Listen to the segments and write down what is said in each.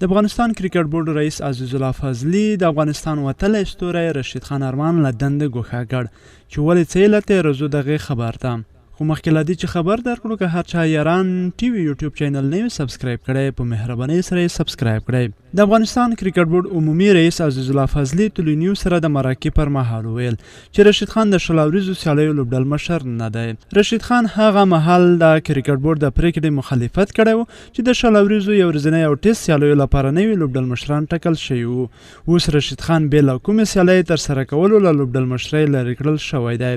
د افغانستان کرکټ بورډ رئیس عزیزالله فضلي د افغانستان وتلی ستوری رشید خان ارمان له دندې ګوښه کړ، چې ولې څه علت یې رزو دغې خبر ته. خو مخکې له دې چې خبر درکړو، که هر چا یاران ټي وي یوټیوب چینل نه وي سبسکرایب کړی، په مهربانۍ سره یې سبسکرایب کړئ. د افغانستان کرکټ بورډ عمومي رئیس عزیزالله فضلي طلوع نیوز سره د مرکې پر مهال وویل چې رشید خان د 20 اوریزو سیالیو لوبډلمشر نه دی. رشید خان هغه مهال د کرکټ بورډ د پرېکړې مخالفت کړی و چې د 20 اوریزو، یو ورځنۍ او ټیسټ سیالیو لپاره نوي لوبډلمشران ټاکل شوي وو. اوس رشید خان بې له کومې سیالۍ ترسره کولو له لوبډلمشرۍ لرې کړل شوی دی.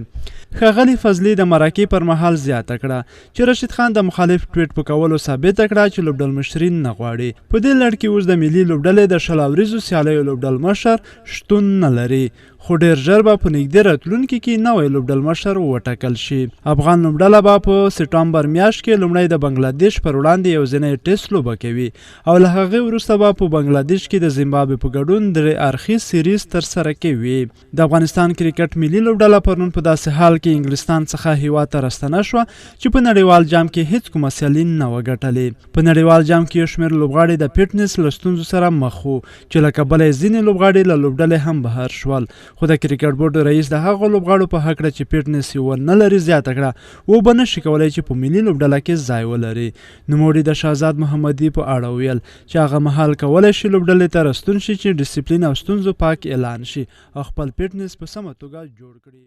ښاغلي فضلي د مرکې پر مهال زیاته کړه چې رشید خان د مخالف ټویټ په کولو ثابته کړه چې لوبډلمشري نه غواړي. په دې لړ کې اوس د ملي لوبډلې د 20 اوریزو سیالیو لوبډلمشر شتون نه لري، خو ډېر ژر به په نږدې راتلونکي کې نوی لوبډلمشر وټاکل شي. افغان لوبډله به په سپټمبر میاشت کې لومړی د بنګلادیش پر وړاندې یو ځینې ټیسټ لوبه کوي او له هغې وروسته به په بنګلادیش کې د زیمبابوې په ګډون درې اړخیز سیریز ترسره کوي. د افغانستان کرکټ ملي لوبډله پرون په داسې حال کې انګلستان څخه هیواد ته راستنه شوه چې په نړیوال جام کې هیڅ کومه سیالي نه وه ګټلې. په نړیوال جام کې یو شمېر لوبغاړي د فټنس له ستونزو سره مخ وو چې له کبله یې ځینې لوبغاړي له لوبډلې هم بهر شول، خو د کرکټ بورډ رئیس د هغو لوبغاړو په هکله چې فټنس یې ونه لري زیاته کړه، و به نه شي کولی چې په ملي لوبډله کې ځای ولري. نوموړي د شهزاد محمدي په اړه وویل چې هغه مهال کولی شي لوبډلې ته راستون شي چې ډسپلین او ستونزو پاک اعلان شي او خپل فټنس په سمه توګه جوړ کړي.